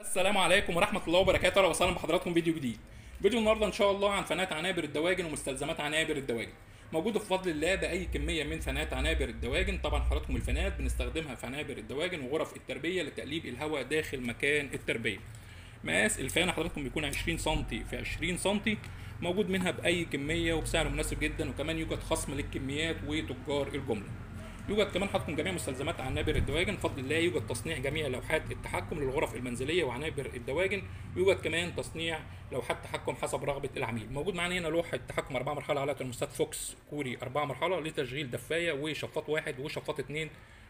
السلام عليكم ورحمة الله وبركاته. اهلا وسهلا بحضراتكم فيديو جديد. فيديو النهارده ان شاء الله عن فنات عنابر الدواجن ومستلزمات عنابر الدواجن. موجودة بفضل الله باي كمية من فنات عنابر الدواجن. طبعا حضراتكم الفنات بنستخدمها في عنابر الدواجن وغرف التربية لتقليب الهواء داخل مكان التربية. مقاس الفانه حضراتكم بيكون 20 سم في 20 سم، موجود منها باي كمية وبسعر مناسب جدا، وكمان يوجد خصم للكميات وتجار الجملة. يوجد كمان حضراتكم جميع مستلزمات عنابر الدواجن بفضل الله. يوجد تصنيع جميع لوحات التحكم للغرف المنزلية وعنابر الدواجن، ويوجد كمان تصنيع لوحات تحكم حسب رغبة العميل. موجود معانا هنا لوحة تحكم 4 مرحلة على ترموستات فوكس كوري 4 مرحلة لتشغيل دفايه وشفاط 1 وشفاط 2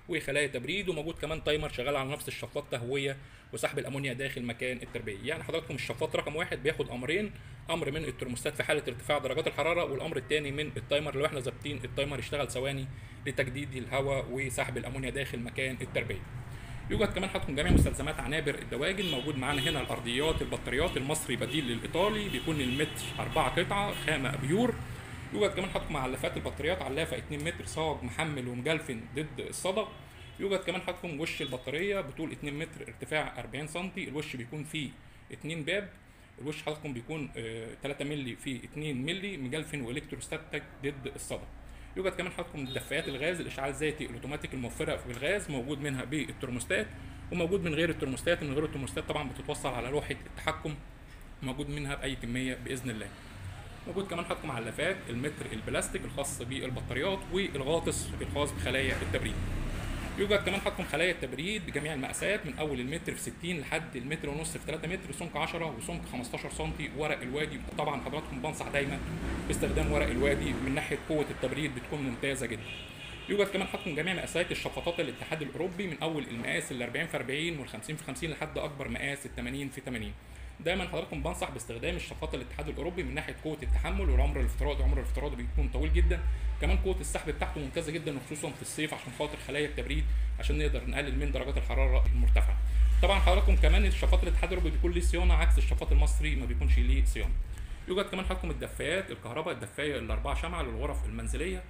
وخلايا تبريد، وموجود كمان timer شغال على نفس الشفاط تهوية وسحب الامونيا داخل مكان التربية. يعني حضراتكم الشفاط رقم 1 بياخد امرين، امر من الترموستات في حاله ارتفاع درجات الحرارة، والامر الثاني من ال timer لو احنا ظابطين ال timer يشتغل ثواني لتجديد الهواء وسحب الامونيا داخل مكان التربية. يوجد كمان حضراتكم جميع مستلزمات عنابر الدواجن. موجود معانا هنا الارضيات، البطاريات المصري بديل للايطالي، بيكون المتر 4 قطعه خامة pure. يوجد كمان حضراتكم علافات البطاريات، علافه 2 متر صاج محمل ومجلفن ضد الصدى. يوجد كمان حضراتكم وش البطارية بطول 2 متر ارتفاع 40 سم، الوش بيكون فيه 2 باب، الوش حضراتكم بيكون 3 مللي في 2 مللي مجلفن و electrostatic ضد الصدى. يوجد كمان حضراتكم دفايات الغاز الاشعال الذاتي الاوتوماتيك الموفره في الغاز، موجود منها بالترموستات وموجود من غير الترموستات. من غير الترموستات طبعا بتتوصل على لوحة التحكم، موجود منها باي كمية باذن الله. موجود كمان حضراتكم علافات المتر البلاستيك الخاص بالبطاريات والغاطس الخاص بخلايا التبريد. يوجد كمان حضراتكم خلايا التبريد بجميع المقاسات من اول المتر في 60 لحد المتر ونص في 3 متر، سمك 10 وسمك 15 سم. ورق الوادي طبعا حضراتكم بنصح دايما باستخدام ورق الوادي من ناحية قوة التبريد بتكون ممتازة جدا. يوجد كمان حضراتكم جميع مقاسات الشفاطات الاتحاد الاوروبي من اول المقاس ال 40 في 40 وال 50 في 50 لحد اكبر مقاس ال 80 في 80. دايما حضراتكم بنصح باستخدام الشفاط الاتحاد الاوروبي من ناحية قوة التحمل والعمر الافتراضي. عمر الافتراضي بيكون طويل جدا، كمان قوة السحب بتاعته ممتازة جدا وخصوصا في الصيف عشان خاطر خلايا التبريد، عشان نقدر نقلل من درجات الحرارة المرتفعة. طبعا حضراتكم كمان الشفاط الاتحاد الاوروبي بيكون ليه صيانة عكس الشفاط المصري ما بيكونش ليه صيانة. يوجد كمان حضراتكم الدفايات الكهرباء، الدفايه الاربعة شمعة للغرف المنزلية.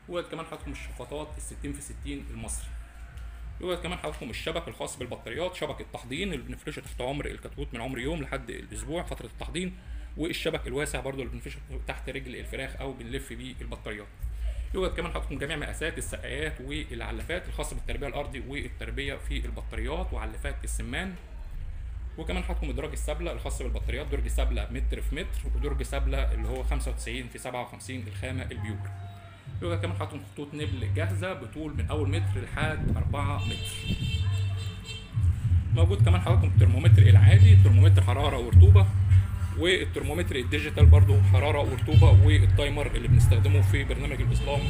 يوجد كمان حضراتكم الشفاطات ال 60 في 60 المصري. يوجد كمان حضراتكم الشبك الخاص بالبطاريات، شبك التحضين اللي بنفرشه تحت عمر الكتكوت من عمر يوم لحد الاسبوع فترة التحضين، والشبك الواسع برضو اللي بنفرشه تحت رجل الفراخ او بنلف بيه البطاريات. يوجد كمان حضراتكم جميع مقاسات السقايات والعلافات الخاصة بالتربية الارضي والتربية في البطاريات وعلافات السمان. وكمان حضراتكم ادراج السبله الخاص بالبطاريات، درج سبله متر في متر ودرج سبله اللي هو 95 في 57 الخامة ال pure. يوجد كمان حضراتكم خطوط نبل جاهزة بطول من اول متر لحد 4 متر. موجود كمان حضراتكم الترمومتر العادي، ترمومتر حرارة ورطوبه، والترمومتر ال digital برضو حرارة ورطوبه، وال timer اللي بنستخدمه في برنامج الاسلام.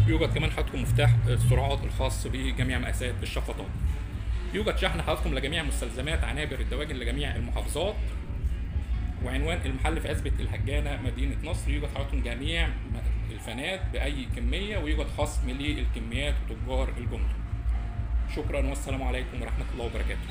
يوجد كمان حضراتكم مفتاح السرعات الخاص بجميع مقاسات الشفاطات. يوجد شحن حضراتكم لجميع مستلزمات عنابر الدواجن لجميع المحافظات. وعنوان المحل في عزبة الهجانة مدينة نصر. يوجد حضراتكم جميع الفانات بأي كمية، ويوجد خصم للكميات وتجار الجملة. شكرا والسلام عليكم ورحمة الله وبركاته.